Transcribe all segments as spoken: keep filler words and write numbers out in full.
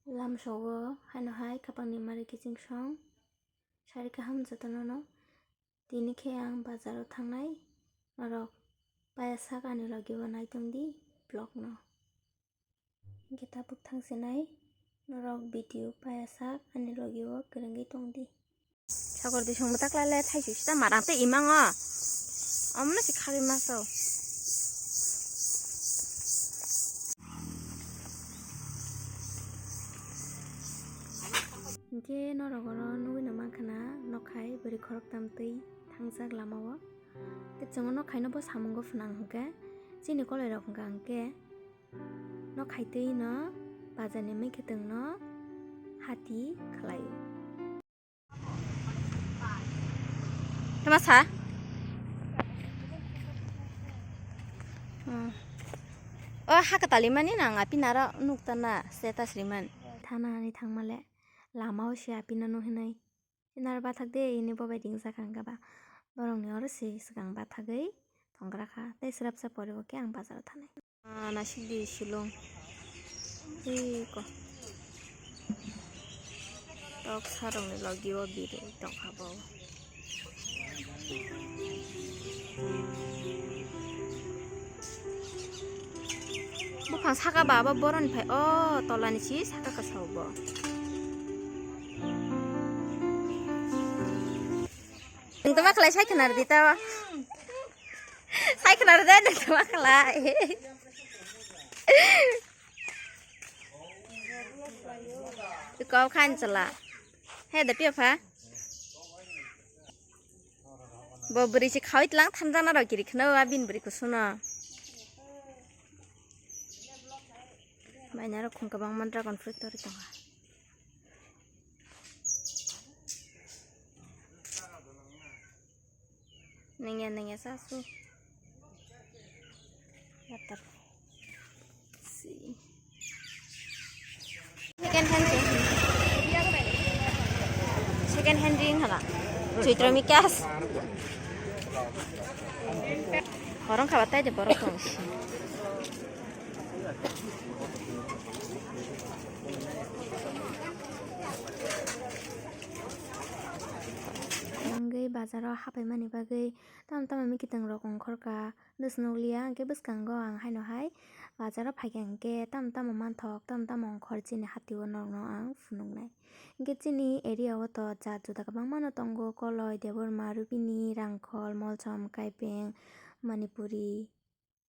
Lamsogo haino hai khapangni mari kiching song. Sari kaham jotono no. Tini khe ang bazaro thangnai. Norok paya sak ani logi o nai tong di vlog no. Hingke tabuk thang sinai norok video paya sak ani logi o kwrwngwi tong di. Sakor bising bwtak lai le thaisu sita marang tei imango. Omono si khagwi maso. Hingke norok oro nugwi no mankha na nokhai bwrwi khoroktham twi thangjak lama o. Tei chwng o nokhai no bo samungo phwnang hwnkhe chini koloi rok hwnkha hwnkhe nokhai twi no bazar ni mwkhwtwng no hati khlai o. Tama sa? Hmm. O ha kwtal rimani nang a pinaro nukta na status riman. Thana ani thangmale lama o se a pinano hinai. Pinaro bathak de ini bo bai ringjak ang kaba. Borokni oro se swkang bathagwi tongkra kha. Tei swrapsa pore bo khe ang bazaro thanai. Ah, naisik di silung. Eko. Tok sarong ni logi o birwi tongkha bo. Buphang saka ba abo boroni phai o tola ni si saka kasa bo. Nwng toma khlai sai khna rwdi ta. Sai khna rwdi nwng toma khlai. Kau khan chala. He da pia pha. Bo bwrwi se khawi tlang thanjana rok kiri khna abin bwrwi kusuno. Baina rok khung kwbangma dragon fruit tori tongo. Nengya nengya sa su. Yatar. Si. Second hand se. Second hand ring hala. Chaitra Mikas. Horong khabatai de borok tong si. Wngwi bazaro hapaimani bagwi tamo tamo mikitwng rok ongkhorkha, nwsnukliya hwnkhe bwskango ang haino hai bazaro phaikha hwnkhe tamo tamo manthok tamo tamo ongkhor chini hatio norokno ang phunuknai. Hwnkhe chini area o to jat juda kwbangmano tongo, koloi, debbarma, rubini, rangkhol, molsom, kaipeng, manipuri.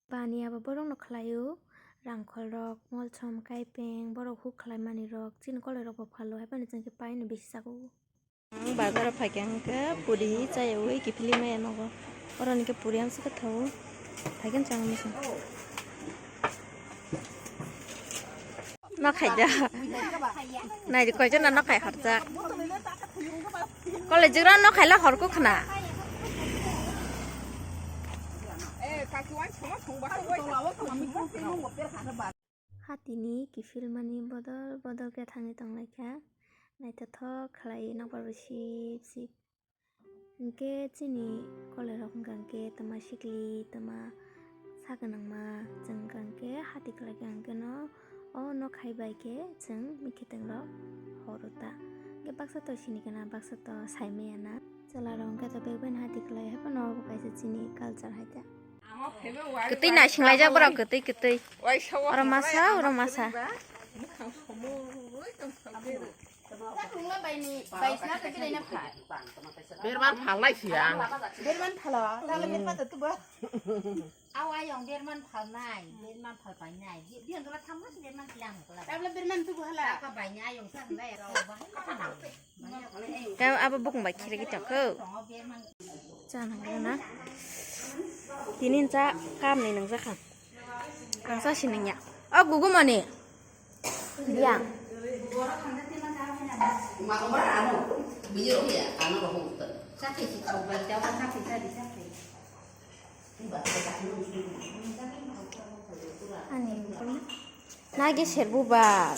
Bani abo borokno khlaio, rangkholrok, molsom, kaipeng, borok huk khlaimanirok, chini koloirokbo phalo, haibano chwngkhe paino bisi chago. Ang bazaro phaikha hwnkhe puri chayawi kiphilwi maya nogo. Oroni khe puri amsukhe thago. Phaikhe chang misa. Nok khaida. Naidi koijon na nok khai horjak. College jora nok khaila horko khna. Hatini kiphilmani bodol bodol khe thangwi tonglaikha. Naithothok khlai nokbar bai sip sip. Hwnkhe chini koloirok hwnkha hwnkhe twma sikli, twma sa gwnangma, chwng hwnkha hwnkhe hati khlaikha hwnkhe no o nok hai bai khe chwng mikhitongrok horo ta. Hwnkhe baksa to sini gana, baksa to saimaya na. Chwlarok hwnkhe to bebak hati khlai hai phano obo kaisa chini culture hai ta. Kwtwi naisinglaijak borok, kwtwi kwtwi. Oro masa, oro masa. Berman phalnai si ang. Berman phala, tala berman to tubo. Aw ayong berman phalnai, berman phalpainai. Di, di ang kala thamma si berman tilang kala. Tabla berman tubo hala. Ka bainai ayong sa hala ya. Kau abo bukung bai khiriki tongkho. Chana gana. Tinin cha kam ni nang jakha. Ang sa sining ya. O gugumani. Yang. Ani. Nagi serbu ba.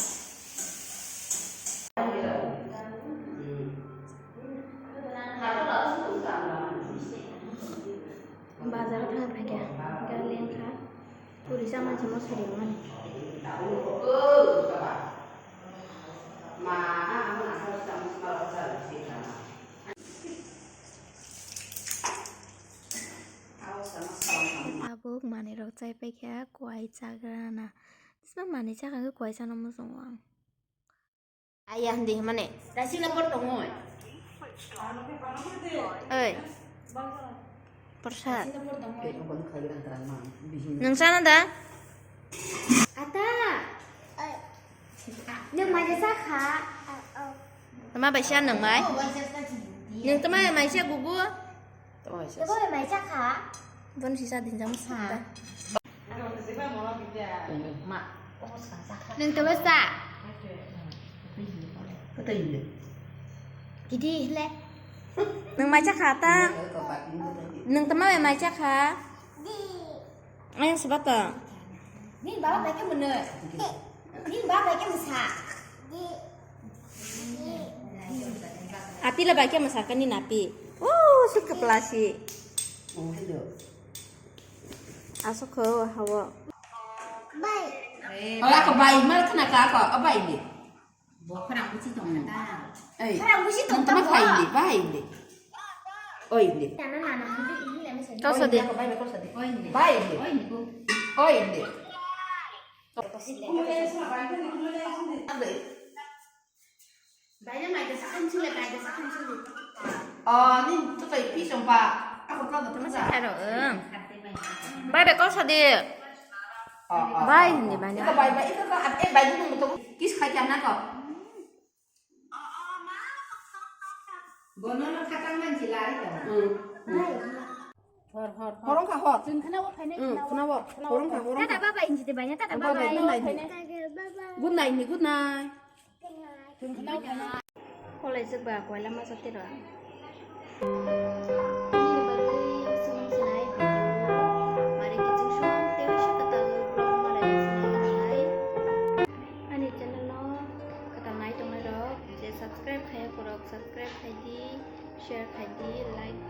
Bazar thang phaikha, gari lengkha, puri sama jimo sari mani. Paikha kuai chagrana. Tisma manwi chakha khe kuai chana muchungo ang. Aya hindi himane. Rasina por tongo. Oi. Porsa. Nwng chana da? Ata. Nwng mai chakha. Tama bai sa nwng mai? Nwng tama bai mai sa gugu? Tama bai sa. Tama bai mai chakha. Bon sisa dinjang sa. Nwng tama sa. Kata ini. Gidi le. Nwng mai chakha ta? Nwng tama bai mai chakha? Ayang sebata. Nini baba bai khe mwnwi. Nini baba bai khe mwsa. Api le bai khe mwsa khe nini api. Oh, sut khe plasi. Asok khe hawo. Bai. Ora ko bai mal khna ka ko, bai ni. Bo khorang buchi tong kha ta. Ei, khorang buchi tong tama kha. Bai indi, bai indi. Oi indi. Tana nana hindi hindi lami sini. Kau sadi. Bai bai kau sadi. Oi indi. Bai indi. Oi indi. Oi indi. Bai na mai da sakhan chule, bai da sakhan chule. Oh, ni to kai pi chong pa. Ako pa da tama sa. Haro, um. Bai bai kau sadi. Bai hindi, bai na. Iko bai, bai, iko ka, eh, bai, iko to kiss khai kya na ko. Bono no khatang man jilai ka. Hmm. Hor, hor, hor. Horong kha, hor. Jun khana wo phainai, hmm, khana wo. Horong kha, horong kha. Tata baba inji de bai na, tata baba. Good night ni, good night. College ba koila ma jate ro. Bini bagwi ang song sinai video. Mari kiching song tewi sa kata vlog malai sinai nai. Ani channel no kata nai tongnai rok je subscribe khai korok subscribe khai di, share khai di, like